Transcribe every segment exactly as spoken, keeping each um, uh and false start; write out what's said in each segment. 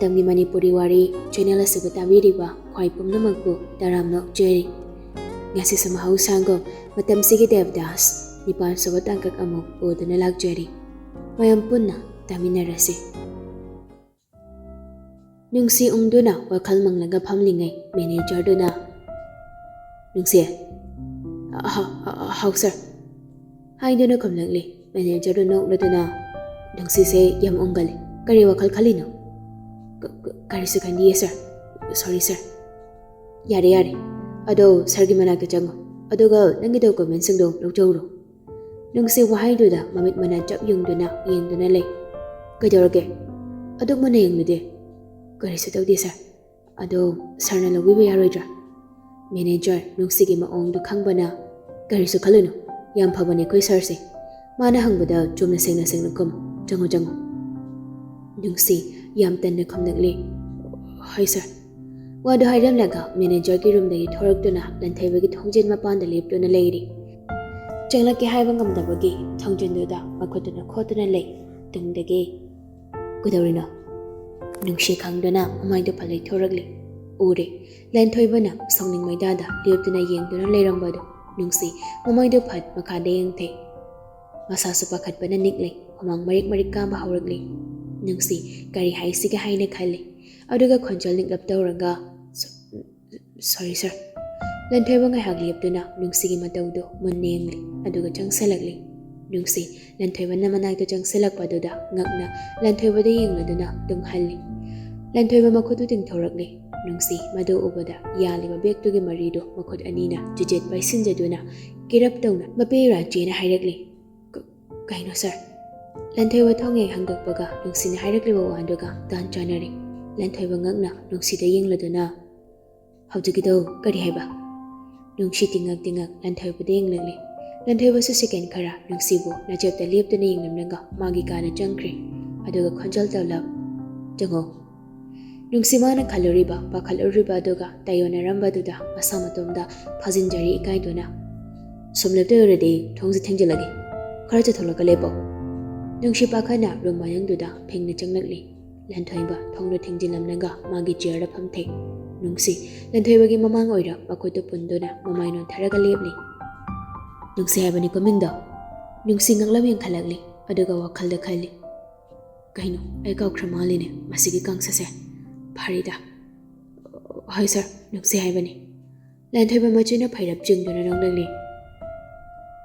ꯃꯇꯝꯒꯤ ꯃꯅꯤꯄꯨꯔꯤ ꯋꯥꯔꯤ ꯆꯦꯅꯦꯜ ꯑꯁꯤꯕꯨ ꯇꯥꯕꯤꯔꯤꯕ ꯈ꯭ꯋꯥꯏ ꯄꯨꯝꯅꯃꯛꯄꯨ ꯇꯔꯥꯝꯅ ꯑꯣꯛꯆꯔꯤ꯫ ꯉꯁꯤꯁꯨ ꯃꯍꯧꯁꯥꯒꯨꯝ ꯃꯇꯝꯁꯤꯒꯤ ꯗꯦꯕꯗꯥꯁ ꯅꯤꯄꯥꯟ ꯁꯨꯕ ꯇꯥꯡꯀꯛ ꯑꯃꯨꯛ ꯄꯨꯗꯨꯅ ꯂꯥꯛꯆꯔꯤ꯫ ꯃꯌꯥꯝ ꯄꯨꯟꯅ ꯇꯥꯃꯤꯟꯅꯔꯁꯤ꯫ ꯅꯨꯡꯁꯤ ꯎꯪꯗꯨꯅ ꯋꯥꯈꯜ ꯃꯪꯂꯒ ꯐꯝꯂꯤꯉꯩ ꯃꯦꯅꯦꯖꯔꯗꯨꯅ, "ꯅꯨꯡꯁꯤ, ꯑ, ꯍ-, ꯑ, ꯑ, ꯍꯥꯎ ꯁꯥꯔ," ꯍꯥꯏꯗꯨꯅ ꯈꯨꯝꯂꯛꯂꯤ꯫ ꯃꯦꯅꯦꯖꯔꯗꯨ ꯅꯣꯛꯂꯗꯨꯅ, "ꯅꯨꯡꯁꯤꯁꯦ ꯌꯥꯝ ꯎꯪꯒꯜꯂꯤ꯫ ꯀꯔꯤ ꯋꯥꯈꯜ ꯈꯜꯂꯤꯅꯣ?" "ꯀ-, ꯀ-, ꯀꯔꯤꯁꯨ ꯈꯟꯗꯤꯌꯦ ꯁꯥꯔ꯫ ꯁꯣꯔꯤ ꯁꯥꯔ꯫" "ꯌꯥꯔꯦ, ꯌꯥꯔꯦ꯫ ꯑꯗꯣ ꯁꯥꯔꯒꯤ ꯃꯅꯥꯛꯇ ꯆꯪꯉꯣ꯫ ꯑꯗꯨꯒ ꯅꯪꯒꯤ ꯗꯣꯀꯨꯃꯦꯟꯁꯤꯡꯗꯣ ꯂꯧꯖꯧꯔꯣ꯫" ꯅꯨꯡꯁꯤ ꯋꯥꯍꯩꯗꯨꯗ ꯃꯃꯤꯠ ꯃꯅꯥ ꯆꯞ ꯌꯨꯡꯗꯨꯅ ꯌꯦꯡꯗꯨꯅ ꯂꯩ꯫ "ꯀꯩꯗꯧꯔꯒꯦ? ꯑꯗꯨꯛ ꯃꯨꯟꯅ ꯌꯦꯡꯂꯨꯗꯦ꯫" "ꯀꯔꯤꯁꯨ ꯇꯧꯗꯦ ꯁꯥꯔ꯫ ꯑꯗꯣ ꯁꯥꯔꯅ ꯂꯧꯕꯤꯕ ꯌꯥꯔꯣꯏꯗ꯭ꯔꯥ?" ꯃꯦꯅꯦꯖꯔ ꯅꯨꯡꯁꯤꯒꯤ ꯃꯑꯣꯡꯗꯨ ꯈꯪꯕꯅ, "ꯀꯔꯤꯁꯨ ꯈꯜꯂꯨꯅꯨ, ꯌꯥꯝ ꯐꯕꯅꯦ ꯑꯩꯈꯣꯏ ꯁꯥꯔꯁꯦ꯫ ꯃꯥꯅ ꯍꯪꯕꯗ ꯆꯨꯝꯅ ꯁꯦꯡꯅ ꯁꯦꯡꯅ ꯈꯨꯝꯃꯨ꯫ ꯆꯪꯉꯣ, ꯆꯪꯉꯣ꯫" ꯅꯨꯡꯁꯤ ꯌꯥꯝ ꯇꯟꯅ ꯈꯨꯝꯂꯛꯂꯤ, "ꯍꯣꯏ ꯁꯥꯔ꯫" ꯋꯥꯗꯨ ꯍꯥꯏꯔꯝꯂꯒ ꯃꯦꯅꯦꯖꯔꯒꯤ ꯔꯨꯝꯗꯒꯤ ꯊꯣꯔꯛꯇꯨꯅ ꯂꯟꯊꯣꯏꯕꯒꯤ ꯊꯣꯡꯖꯤꯟ ꯃꯄꯥꯟꯗ ꯂꯦꯞꯇꯨꯅ ꯂꯩꯔꯤ꯫ ꯆꯪꯂꯛꯀꯦ ꯍꯥꯏꯕ ꯉꯝꯗꯕꯒꯤ ꯊꯣꯡꯖꯤꯟꯗꯨꯗ ꯃꯈꯨꯠꯇꯨꯅ ꯈꯣꯠꯇꯨꯅ ꯂꯩ꯫ ꯇꯨꯡꯗꯒꯤ, "ꯀꯩꯗꯧꯔꯤꯅꯣ?" ꯅꯨꯡꯁꯤ ꯈꯪꯗꯨꯅ ꯃꯃꯥꯏꯗꯨ ꯐꯠ ꯂꯩꯊꯣꯔꯛꯂꯤ꯫ ꯎꯔꯦ, ꯂꯟꯊꯣꯏꯕꯅ ꯁꯥꯎꯅꯤꯡ ꯃꯩꯗꯥꯗ ꯂꯦꯞꯇꯨꯅ ꯌꯦꯡꯗꯨꯅ ꯂꯩꯔꯝꯕꯗꯨ꯫ ꯅꯨꯡꯁꯤ ꯃꯃꯥꯏꯗꯨ ꯐꯠ ꯃꯈꯥꯗ ꯌꯦꯡꯊꯩ꯫ ꯃꯁꯥꯁꯨ ꯄꯥꯈꯠꯄꯅ ꯅꯤꯛꯂꯦ꯫ ꯍꯨꯃꯥꯡ ꯃꯔꯤꯛ ꯃꯔꯤꯛ ꯀꯥꯕ ꯍꯧꯔꯛꯂꯤ꯫ ꯅꯨꯡꯁꯤ ꯀꯔꯤ ꯍꯥꯏꯁꯤꯒꯦ ꯍꯥꯏꯅ ꯈꯜꯂꯤ꯫ ꯑꯗꯨꯒ ꯈꯣꯟꯖꯦꯜ ꯅꯤꯛꯂꯞ ꯇꯧꯔꯒ, "ꯁꯣ-, ꯁꯣꯔꯤ ꯁꯥꯔ꯫" ꯂꯟꯊꯣꯏꯕ ꯉꯥꯏꯍꯥꯛ ꯂꯦꯞꯇꯨꯅ ꯅꯨꯡꯁꯤꯒꯤ ꯃꯇꯧꯗꯨ ꯃꯨꯟꯅ ꯌꯦꯡꯂꯤ, ꯑꯗꯨꯒ ꯆꯪꯁꯤꯜꯂꯛꯂꯤ꯫ ꯅꯨꯡꯁꯤ ꯂꯟꯊꯣꯏꯕꯅ ꯃꯅꯥꯛꯇ ꯆꯪꯁꯤꯜꯂꯛꯄꯗꯨꯗ ꯉꯛꯅ ꯂꯟꯊꯣꯏꯕꯗ ꯌꯦꯡꯂꯗꯨꯅ ꯇꯨꯡꯍꯜꯂꯤ꯫ ꯂꯟꯊꯣꯏꯕ ꯃꯈꯨꯠꯇꯨ ꯇꯤꯡꯊꯣꯔꯛꯂꯤ꯫ ꯅꯨꯡꯁꯤ ꯃꯗꯨ ꯎꯕꯗ ꯌꯥꯜꯂꯤꯕ ꯕꯦꯒꯇꯨꯒꯤ ꯃꯔꯤꯗꯨ ꯃꯈꯨꯠ ꯑꯅꯤꯅ ꯆꯤꯆꯦꯠ ꯄꯥꯏꯁꯤꯟꯖꯗꯨꯅ ꯀꯤꯔꯞ ꯇꯧꯅ ꯃꯄꯦ ꯔꯥꯖꯦꯅ ꯍꯥꯏꯔꯛꯂꯤ꯫ "ꯀ-, ꯀꯩꯅꯣ ꯁꯥꯔ?" ꯂꯟꯊꯣꯏꯕ ꯊꯣꯡ ꯍꯦꯛ ꯍꯥꯡꯗꯣꯛꯄꯒ ꯅꯨꯡꯁꯤꯅ ꯍꯥꯏꯔꯛꯂꯤꯕ ꯋꯥꯗꯨꯒ ꯇꯥꯟ ꯆꯥꯅꯔꯦ꯫ ꯂꯟꯊꯣꯏꯕ ꯉꯛꯅ ꯅꯨꯡꯁꯤꯗ ꯌꯦꯡꯂꯗꯨꯅ, "ꯍꯧꯖꯤꯛꯀꯤꯗꯣ ꯀꯔꯤ ꯍꯥꯏꯕ?" ꯅꯨꯡꯁꯤ ꯇꯤꯡꯉꯛ ꯇꯤꯡꯉꯛ ꯂꯟꯊꯣꯏꯕꯗ ꯌꯦꯡꯂꯛꯂꯤ꯫ ꯂꯟꯊꯣꯏꯕꯁꯨ ꯁꯦꯀꯦꯟ ꯈꯔ ꯅꯨꯡꯁꯤꯕꯨ ꯅꯥꯆꯦꯞꯇ ꯂꯦꯞꯇꯨꯅ ꯌꯦꯡꯂꯝꯂꯒ ꯃꯥꯒꯤ ꯀꯥꯗ ꯆꯪꯈ꯭ꯔꯦ꯫ ꯑꯗꯨꯒ ꯈꯣꯟꯖꯦꯜ ꯇꯞꯂꯞ, "ꯆꯪꯉꯣ꯫" ꯅꯨꯡꯁꯤ ꯃꯥꯅ ꯈꯜꯂꯨꯔꯤꯕ, ꯄꯥꯈꯠꯂꯨꯔꯤꯕ ꯑꯗꯨꯒ ꯇꯥꯏꯌꯣꯟꯅꯔꯝꯕꯗꯨꯗ ꯃꯁꯥ ꯃꯇꯣꯝꯗ ꯐꯥꯖꯤꯟꯖꯔꯤ ꯏꯀꯥꯏꯗꯨꯅ꯫ "ꯁꯨꯝ ꯂꯦꯞꯇꯣꯏ ꯑꯣꯏꯔꯗꯤ ꯊꯣꯡꯁꯤ ꯊꯤꯡꯖꯤꯜꯂꯒꯦ꯫ ꯈꯔ ꯆꯠꯊꯣꯛꯂꯒ ꯂꯦꯞꯄꯣ꯫" ꯅꯨꯡꯁꯤ ꯄꯥꯈꯠꯅ ꯔꯨꯝ ꯃꯅꯨꯡꯗꯨꯗ ꯐꯤꯡꯅ ꯆꯪꯂꯛꯂꯤ꯫ ꯂꯟꯊꯣꯏꯕ ꯊꯣꯡꯗꯣ ꯊꯤꯡꯖꯤꯜꯂꯝꯂꯒ ꯃꯥꯒꯤ ꯆꯤꯌꯔꯗ ꯐꯝꯊꯩ꯫ ꯅꯨꯡꯁꯤ ꯂꯟꯊꯣꯏꯕꯒꯤ ꯃꯃꯥꯡ ꯑꯣꯏꯔ ꯃꯈꯨꯠꯇꯨ ꯄꯨꯟꯗꯨꯅ ꯃꯃꯥꯏ ꯅꯣꯟꯊꯔꯒ ꯂꯦꯞꯂꯤ꯫ ꯅꯨꯡꯁꯤ ꯍꯥꯏꯕꯅꯤꯀꯣ ꯃꯤꯡꯗꯣ꯫ ꯅꯨꯡꯁꯤ ꯉꯛꯂꯝ ꯌꯦꯡꯈꯠꯂꯛꯂꯤ, ꯑꯗꯨꯒ ꯋꯥꯈꯜꯗ ꯈꯜꯂꯤ, "ꯀꯩꯅꯣ, ꯑꯩ ꯀꯥꯎꯈ꯭ꯔ ꯃꯥꯜꯂꯤꯅꯦ ꯃꯁꯤꯒꯤ ꯀꯥꯡꯁꯁꯦ꯫ ꯐꯔꯦꯗ꯫ ꯍꯣꯏ ꯁꯥꯔ, ꯅꯨꯡꯁꯤ ꯍꯥꯏꯕꯅꯤ꯫" ꯂꯟꯊꯣꯏꯕ ꯃꯆꯤꯟꯅ ꯐꯩꯔꯞ ꯆꯤꯡꯗꯨꯅ ꯅꯣꯛꯅꯤꯡꯂꯤ꯫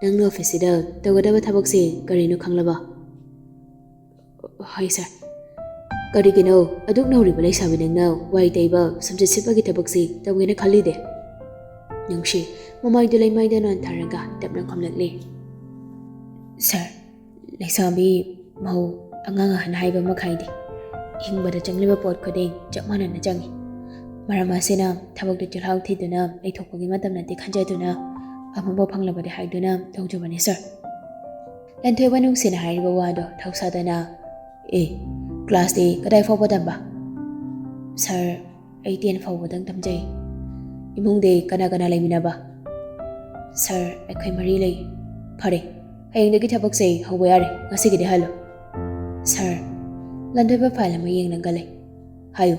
"ꯅꯪꯅ ꯑꯣꯐꯤꯁꯁꯤꯗ ꯇꯧꯒꯗꯕ ꯊꯕꯛꯁꯤ ꯀꯔꯤꯅꯣ ꯈꯪꯂꯕ?" "ꯍꯣꯏ ꯁꯥꯔ꯫" "ꯀꯔꯤꯒꯤꯅꯣ ꯑꯗꯨꯛ ꯅꯧꯔꯤꯕ ꯂꯩꯁꯥꯕꯤ ꯅꯪꯅ ꯋꯥꯏ ꯇꯩꯕ, ꯁꯝꯆꯦꯠ ꯁꯤꯠꯄꯒꯤ ꯊꯕꯛꯁꯤ ꯇꯧꯒꯦꯅ ꯈꯜꯂꯤꯗꯤ?" ꯅꯨꯡꯁꯤ ꯃꯃꯥꯏꯗꯨ ꯂꯩꯃꯥꯏꯗ ꯅꯣꯟꯊꯔꯒ ꯇꯞꯅ ꯈꯨꯝꯂꯛꯂꯤ꯫ "ꯁꯥꯔ, ꯂꯩꯁꯥꯕꯤ, ꯃꯧ, ꯑꯉꯥꯡ ꯑꯍꯟ ꯍꯥꯏꯕ ꯑꯃ ꯈꯥꯏꯗꯦ꯫ ꯍꯤꯡꯕꯗ ꯆꯪꯂꯤꯕ ꯄꯣꯠ ꯈꯨꯗꯤꯡ ꯆꯞ ꯃꯥꯟꯅꯅ ꯆꯪꯏ꯫ ꯃꯔꯝ ꯑꯁꯤꯅ ꯊꯕꯛꯇ ꯆꯤꯜꯍꯥꯎ ꯊꯤꯗꯨꯅ ꯂꯩꯊꯣꯛꯄꯒꯤ ꯃꯇꯝ ꯅꯠꯇꯦ ꯈꯟꯖꯗꯨꯅ ꯑꯐꯪꯕ ꯐꯪꯂꯕꯗꯤ ꯍꯥꯏꯗꯨꯅ ꯇꯧꯖꯕꯅꯤ ꯁꯥꯔ꯫" ꯂꯟꯊꯣꯏꯕ ꯅꯨꯡꯁꯤꯅ ꯍꯥꯏꯔꯤꯕ ꯋꯥꯗꯣ ꯊꯧꯁꯥꯗꯅ, "ꯑꯦ, ꯀ꯭ꯂꯥꯁꯇꯤ ꯀꯗꯥꯏ ꯐꯥꯎꯕ ꯇꯝꯕ?" "ꯁꯥꯔ, ꯑꯩ ꯇꯦꯟ ꯐꯥꯎꯕꯗꯪ ꯇꯝꯖꯩ꯫" "ꯏꯃꯨꯡꯗꯤ ꯀꯅꯥ ꯀꯅꯥ ꯂꯩꯃꯤꯟꯅꯕ?" "ꯁꯥꯔ, ꯑꯩꯈꯣꯏ ꯃꯔꯤ ꯂꯩ꯫" "ꯐꯔꯦ, ꯍꯌꯦꯡꯗꯒꯤ ꯊꯕꯛꯁꯦ ꯍꯧꯕ ꯌꯥꯔꯦ, ꯉꯁꯤꯒꯤꯗꯤ ꯍꯜꯂꯣ꯫" "ꯁꯥꯔ꯫" ꯂꯟꯊꯣꯏꯕ ꯐꯥꯏꯜ ꯑꯃ ꯌꯦꯡꯂꯒ ꯂꯩ꯫ "ꯍꯥꯏꯌꯨ꯫"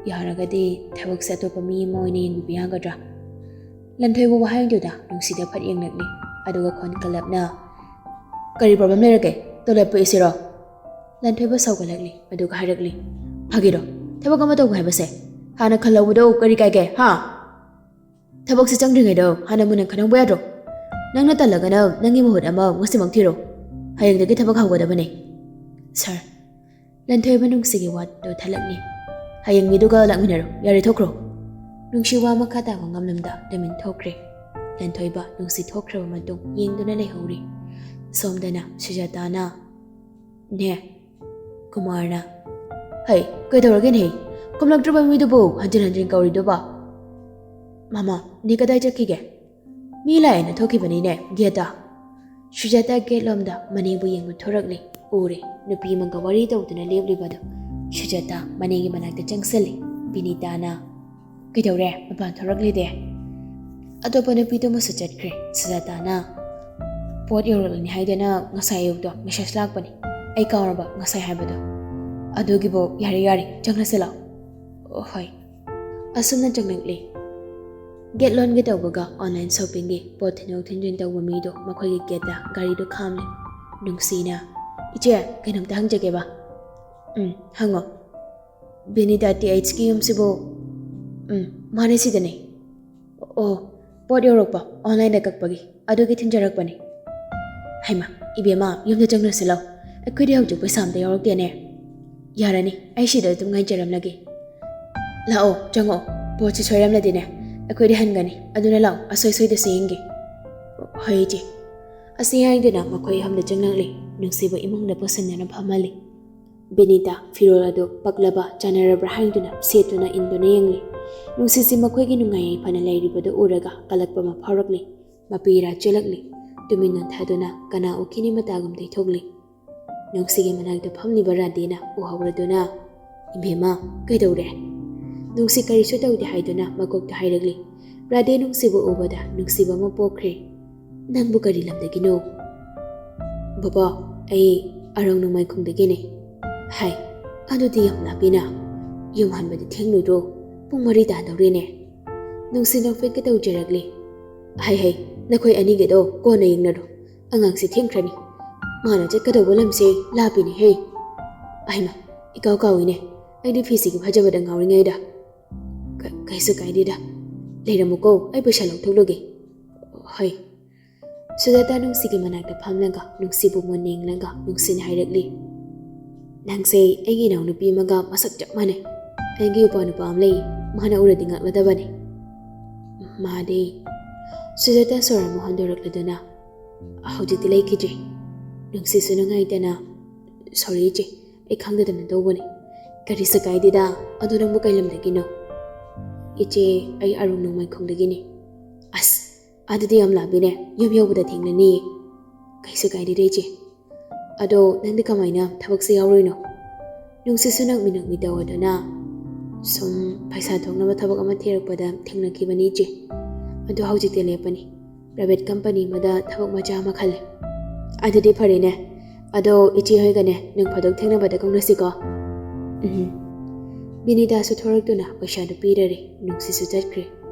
"ꯌꯥꯔꯒꯗꯤ ꯊꯕꯛꯁꯦ ꯑꯇꯣꯞꯄ ꯃꯤ ꯑꯃ ꯑꯣꯏꯅ ꯌꯦꯡꯕꯤꯕ ꯌꯥꯒꯗ꯭ꯔꯥ?" ꯂꯟꯊꯣꯏꯕ ꯋꯥꯍꯩꯗꯨꯗ ꯅꯨꯡꯁꯤꯗ ꯐꯠ ꯌꯦꯡꯂꯛꯂꯤ, ꯑꯗꯨꯒ ꯈꯣꯟ ꯀꯜꯂꯞꯅ, "ꯀꯔꯤ ꯄ꯭ꯔꯣꯕ꯭ꯂꯦꯝ ꯂꯩꯔꯒꯦ? ꯇꯣꯂꯣꯞ ꯄꯤꯛꯏꯁꯤꯔꯣ?" ꯂꯟꯊꯣꯏꯕ ꯁꯥꯎꯒꯠꯂꯛꯂꯤ, ꯑꯗꯨꯒ ꯍꯥꯏꯔꯛꯂꯤ, "ꯐꯥꯒꯤꯔꯣ? ꯊꯕꯛ ꯑꯃ ꯇꯧꯕ ꯍꯥꯏꯕꯁꯦ ꯍꯥꯟꯅ ꯈꯜꯍꯧꯕꯗꯣ ꯀꯔꯤ ꯀꯥꯏꯒꯦ, ꯍꯥ? ꯊꯕꯛꯁꯦ ꯆꯪꯗ꯭ꯔꯤꯉꯩꯗ ꯍꯥꯟꯅ ꯃꯨꯟꯅ ꯈꯟꯍꯧꯕ ꯌꯥꯗ꯭ꯔꯣ? ꯅꯪꯅ ꯇꯜꯂꯒꯅ ꯅꯪꯒꯤ ꯃꯍꯨꯠ ꯑꯃ ꯉꯁꯤꯃꯛ ꯊꯤꯔꯣ꯫ ꯍꯌꯦꯡꯗꯒꯤ ꯊꯕꯛ ꯍꯧꯒꯗꯕꯅꯦ꯫" "ꯁꯥꯔ꯫" ꯂꯟꯊꯣꯏꯕ ꯅꯨꯡꯁꯤꯒꯤ ꯋꯥꯗꯣ ꯊꯠꯂꯛꯂꯤ꯫ "ꯍꯌꯦꯡ ꯃꯤꯗꯨꯒ ꯂꯥꯛꯃꯤꯟꯅꯔꯣ, ꯌꯥꯔꯦ, ꯊꯣꯛꯈ꯭ꯔꯣ꯫" ꯅꯨꯡꯁꯤ ꯋꯥ ꯃꯈꯥ ꯇꯥꯕ ꯉꯝꯂꯝꯗ ꯇꯨꯃꯤꯟ ꯊꯣꯛꯈ꯭ꯔꯦ꯫ ꯂꯟꯊꯣꯏꯕ ꯅꯨꯡꯁꯤ ꯊꯣꯛꯈ꯭ꯔꯕ ꯃꯇꯨꯡ ꯌꯦꯡꯗꯨꯅ ꯂꯩꯍꯧꯔꯤ꯫ ꯁꯣꯝꯗꯅ ꯁꯨꯖꯥꯇꯥꯅ, "ꯅꯦ꯫" ꯀꯨꯃꯥꯔꯅ, "ꯍꯩ, ꯀꯩꯗꯧꯔꯒꯦꯅꯦ? ꯈꯨꯝꯂꯛꯇ꯭ꯔꯕ ꯃꯤꯗꯨꯕꯨ ꯍꯟꯖꯤꯟ ꯍꯟꯖꯤꯟ ꯀꯧꯔꯤꯗꯨꯕ?" "ꯃꯃꯥ, ꯅꯦ ꯀꯗꯥꯏ ꯆꯠꯈꯤꯒꯦ?" "ꯃꯤ ꯂꯥꯛꯑꯦꯅ ꯊꯣꯛꯈꯤꯕꯅꯤꯅꯦ, ꯒꯦꯠꯇ꯫" ꯁꯨꯖꯥꯇꯥ ꯒꯦꯠ ꯂꯣꯝꯗ ꯃꯅꯦꯕꯨ ꯌꯦꯡꯕ ꯊꯣꯔꯛꯂꯦ꯫ ꯎꯔꯦ, ꯅꯨꯄꯤ ꯑꯃꯒ ꯋꯥꯔꯤ ꯇꯧꯗꯨꯅ ꯂꯦꯞꯂꯤꯕꯗꯨ꯫ ꯁꯨꯖꯥꯇꯥ ꯃꯅꯦꯒꯤ ꯃꯅꯥꯛꯇ ꯆꯪꯁꯤꯜꯂꯤ꯫ ꯕꯤꯅꯤꯇꯥꯅ, "ꯀꯩꯗꯧꯔꯦ? ꯃꯄꯥꯟ ꯊꯣꯔꯛꯂꯤꯗꯦ?" "ꯑꯇꯣꯞꯄ ꯅꯨꯄꯤꯗꯨꯃꯁꯨ ꯆꯠꯈ꯭ꯔꯦ꯫" ꯁꯨꯖꯥꯇꯥꯅ, "ꯄꯣꯠ ꯌꯧꯔꯛꯂꯅꯤ ꯍꯥꯏꯗꯅ ꯉꯁꯥꯏ ꯑꯌꯨꯛꯇꯣ ꯃꯦꯁꯦꯖ ꯂꯥꯛꯄꯅꯤ꯫ ꯑꯩ ꯀꯥꯎꯔꯕ ꯉꯁꯥꯏ ꯍꯥꯏꯕꯗꯣ?" ꯑꯗꯨꯒꯤꯕꯨ ꯌꯥꯔꯦ, ꯌꯥꯔꯦ, ꯆꯪꯂꯁꯤ ꯂꯥꯛꯑꯣ꯫ ꯑꯣ, ꯍꯣꯏ꯫ ꯑꯁꯨꯝꯅ ꯆꯪꯂꯛꯂꯦ꯫ ꯒꯦꯠ ꯂꯣꯟꯒꯦ ꯇꯧꯕꯒ online shoppingꯒꯤ ꯄꯣꯠ ꯊꯤꯟꯗꯣꯛ ꯊꯤꯟꯖꯤꯟ ꯇꯧꯕ ꯃꯤꯗꯣ ꯃꯈꯣꯏꯒꯤ ꯒꯦꯠꯇ ꯒꯥꯔꯤꯗꯣ ꯈꯥꯝꯂꯦ꯫ ꯅꯨꯡꯁꯤꯅ, "ꯏꯆꯦ, ꯀꯩꯅꯣꯝꯇ ꯍꯪꯖꯒꯦꯕ?" "ꯎꯝ, ꯍꯪꯉꯣ꯫" "ꯕꯤꯅꯤꯇꯥ THꯀꯤ ꯌꯨꯝꯁꯤꯕꯨ?" "ꯎꯝ, ꯃꯥꯅꯦ, ꯁꯤꯗꯅꯦ꯫" "ꯑꯣ, ꯄꯣꯠ ꯌꯧꯔꯛꯄ onlineꯗ ꯀꯛꯄꯒꯤ, ꯑꯗꯨꯒꯤ ꯊꯤꯟꯖꯔꯛꯄꯅꯦ꯫" "ꯍꯩꯃꯥ, ꯏꯕꯦꯝꯃ, ꯌꯨꯝꯗ ꯆꯪꯂꯁꯤ ꯂꯥꯎ, ꯑꯩꯈꯣꯏꯗꯤ ꯍꯧꯖꯤꯛ ꯄꯩꯁꯥ ꯑꯝꯇ ꯌꯥꯎꯔꯛꯇꯦꯅꯦ꯫" "ꯌꯥꯔꯅꯤ, ꯑꯩ ꯁꯤꯗ ꯑꯗꯨꯝ ꯉꯥꯏꯖꯔꯝꯂꯒꯦ꯫" "ꯂꯥꯛꯑꯣ, ꯆꯪꯉꯛꯑꯣ, ꯄꯣꯠꯁꯤ ꯁꯣꯏꯔꯝꯂꯗꯤꯅꯦ ꯑꯩꯈꯣꯏꯗꯤ ꯍꯟꯒꯅꯤ, ꯑꯗꯨꯅ ꯂꯥꯛꯑꯣ, ꯑꯁꯣꯏ ꯁꯣꯏꯗꯁꯨ ꯌꯦꯡꯒꯦ꯫" "ꯍꯣꯏ, ꯏꯆꯦ꯫" ꯑꯁꯤ ꯍꯥꯏꯗꯨꯅ ꯃꯈꯣꯏ ꯑꯍꯨꯝꯗ ꯆꯪꯂꯛꯂꯤ꯫ ꯅꯨꯡꯁꯤꯕ ꯏꯃꯨꯡꯗ ꯄꯨꯁꯤꯟꯗꯨꯅ ꯐꯝꯍꯜꯂꯤ꯫ ꯕꯤꯅꯤꯇꯥ ꯐꯤꯔꯣꯜ ꯑꯗꯨ ꯄꯛꯂꯕ ꯆꯥꯟꯅꯔꯕ꯭ꯔꯥ ꯍꯥꯏꯗꯨꯅ ꯁꯦꯠꯇꯨꯅ ꯏꯟꯗꯨꯅ ꯌꯦꯡꯂꯤ꯫ ꯅꯨꯡꯁꯤꯁꯤ ꯃꯈꯣꯏꯒꯤ ꯅꯨꯡꯉꯥꯏ ꯌꯥꯏꯐꯅ ꯂꯩꯔꯤꯕꯗꯨ ꯎꯔꯒ ꯀꯂꯛꯄ ꯑꯃ ꯐꯥꯎꯔꯛꯂꯤ꯫ ꯃꯄꯤ ꯏꯔꯥ ꯆꯦꯜꯂꯛꯂꯤ꯫ ꯇꯨꯃꯤꯟ ꯑꯣꯟꯊꯗꯨꯅ ꯀꯅꯥ ꯎꯈꯤꯅꯤ ꯃꯇꯥꯒꯨꯝ ꯇꯩꯊꯣꯛꯂꯤ꯫ ꯅꯨꯡꯁꯤꯒꯤ ꯃꯅꯥꯛꯇ ꯐꯝꯂꯤꯕ ꯔꯥꯙꯦꯅ ꯎꯍꯧꯔꯗꯨꯅ, "ꯏꯕꯦꯝꯃ, ꯀꯩꯗꯧꯔꯦ?" ꯅꯨꯡꯁꯤ ꯀꯔꯤꯁꯨ ꯇꯧꯗꯦ ꯍꯥꯏꯗꯨꯅ ꯃꯀꯣꯛꯇ ꯍꯥꯏꯔꯛꯂꯤ꯫ ꯔꯥꯙꯦ ꯅꯨꯡꯁꯤꯕꯨ ꯎꯕꯗ ꯅꯨꯡꯁꯤꯕ ꯑꯃ ꯄꯣꯛꯈ꯭ꯔꯦ꯫ "ꯅꯪꯕꯨ ꯀꯔꯤ ꯂꯝꯗꯒꯤꯅꯣ?" "ꯕꯕꯥ, ꯑꯩ ꯑꯔꯥꯡ ꯅꯣꯡꯃꯥꯏꯈꯣꯡꯗꯒꯤꯅꯦ꯫" "ꯍꯥꯏ, ꯑꯗꯨꯗꯤ ꯌꯥꯝ ꯂꯥꯞꯄꯤꯅ꯫ ꯌꯨꯝ ꯍꯟꯕꯗꯤ ꯊꯦꯡꯂꯣꯏꯗ꯭ꯔꯣ? ꯄꯨꯡ ꯃꯔꯤ ꯇꯥꯗꯧꯔꯦꯅꯦ꯫" ꯅꯨꯡꯁꯤ ꯅꯣꯛꯐꯦꯠꯀ ꯇꯧꯖꯔꯛꯂꯤ꯫ "ꯍꯩ ꯍꯩ, ꯅꯈꯣꯏ ꯑꯅꯤꯒꯤꯗꯣ ꯀꯣꯟꯅ ꯌꯦꯡꯅꯔꯣ꯫ ꯑꯉꯥꯡꯁꯦ ꯊꯦꯡꯈ꯭ꯔꯅꯤ꯫ ꯃꯥꯅ ꯆꯠꯀꯗꯧꯕ ꯂꯝꯁꯦ ꯂꯥꯞꯄꯤꯅꯦꯍꯦ꯫ ꯑꯍꯩꯃ, ꯏꯀꯥꯎ ꯀꯥꯎꯏꯅꯦ꯫ ꯑꯩꯗꯤ ꯐꯤꯁꯤꯒꯤ ꯐꯖꯕꯗ ꯉꯥꯎꯔꯤꯉꯩꯗ꯫" "ꯀ-, ꯀꯩꯁꯨ ꯀꯥꯏꯗꯦꯗ꯫ ꯂꯩꯔꯝꯃꯨꯀꯣ, ꯑꯩ ꯄꯩꯁꯥ ꯂꯧꯊꯣꯛꯂꯨꯒꯦ꯫" "ꯍꯣꯏ꯫" ꯁꯨꯖꯥꯇꯥ ꯅꯨꯡꯁꯤꯒꯤ ꯃꯅꯥꯛꯇ ꯐꯝꯂꯒ ꯅꯨꯡꯁꯤꯕꯨ ꯃꯨꯟꯅ ꯌꯦꯡꯂꯒ ꯅꯨꯡꯁꯤꯅ ꯍꯥꯏꯔꯛꯂꯤ, "ꯅꯪꯁꯦ ꯑꯩꯒꯤ ꯏꯅꯥꯎꯅꯨꯄꯤ ꯑꯃꯒ ꯃꯁꯛ ꯆꯞ ꯃꯥꯟꯅꯩ꯫ ꯑꯩꯒꯤ ꯏꯄ꯭ꯋꯥ ꯅꯨꯄꯥ ꯑꯃ ꯂꯩ, ꯃꯥꯅ ꯎꯔꯗꯤ ꯉꯛꯂꯗꯕꯅꯤ꯫" "ꯃꯥꯗꯤ?" ꯁꯨꯖꯥꯇꯥ ꯁꯣꯔ ꯑꯃ ꯍꯣꯟꯗꯣꯔꯛꯂꯗꯨꯅ, "ꯍꯧꯖꯤꯛꯇꯤ ꯂꯩꯈꯤꯗ꯭ꯔꯦ꯫" ꯅꯨꯡꯁꯤꯁꯨ ꯅꯨꯡꯉꯥꯏꯇꯅ, "Sorry ꯏꯆꯦ, ꯑꯩ ꯈꯪꯗꯗꯅ ꯇꯧꯕꯅꯤ꯫" "ꯀꯔꯤꯁꯨ ꯀꯥꯏꯗꯦꯗ꯫ ꯑꯗꯣ ꯅꯪꯕꯨ ꯀꯩ ꯂꯝꯗꯒꯤꯅꯣ?" "ꯏꯆꯦ, ꯑꯩ ꯑꯔꯨꯡ ꯅꯣꯡꯃꯥꯏꯈꯣꯡꯗꯒꯤꯅꯤ꯫" "ꯑꯁ, ꯑꯗꯨꯗꯤ ꯌꯥꯝ ꯂꯥꯞꯄꯤꯅꯦ, ꯌꯨꯝ ꯌꯧꯕꯗ ꯊꯦꯡꯂꯅꯤ꯫" "ꯀꯩꯁꯨ ꯀꯥꯏꯗꯦꯗ ꯏꯆꯦ꯫ ꯑꯗꯣ ꯅꯪꯗꯤ ꯀꯃꯥꯏꯅ ꯊꯕꯛꯁꯦ ꯌꯥꯎꯔꯨꯏꯅꯣ?" ꯅꯨꯡꯁꯤꯠꯁꯨ ꯅꯛꯃꯤ ꯅꯛꯃꯤ ꯇꯧꯗꯨꯅ, "ꯁꯨꯝ ꯄꯩꯁꯥ ꯊꯣꯛꯅꯕ ꯊꯕꯛ ꯑꯃ ꯊꯤꯔꯛꯄꯗ ꯊꯦꯡꯅꯈꯤꯕꯅꯤ ꯏꯆꯦ꯫ ꯑꯗꯣ ꯍꯧꯖꯤꯛꯇꯤ ꯂꯦꯞꯄꯅꯤ꯫ Private company ꯑꯃꯗ ꯊꯕꯛ ꯃꯆꯥ ꯑꯃ ꯈꯜꯂꯦ꯫" "ꯑꯗꯨꯗꯤ ꯐꯔꯦꯅꯦ꯫ ꯑꯗꯣ ꯏꯆꯦ ꯍꯣꯏꯒꯅꯦ ꯅꯣꯡ ꯐꯥꯗꯣꯛ ꯊꯦꯡꯅꯕꯗ ꯀꯧꯅꯁꯤꯀꯣ꯫" ꯎꯝ꯫ ꯕꯤꯅꯤꯇꯥꯁꯨ ꯊꯣꯔꯛꯇꯨꯅ ꯄꯩꯁꯥꯗꯨ ꯄꯤꯔꯔꯦ꯫ ꯅꯨꯡꯁꯤꯁꯨ ꯆꯠꯈ꯭ꯔꯦ꯫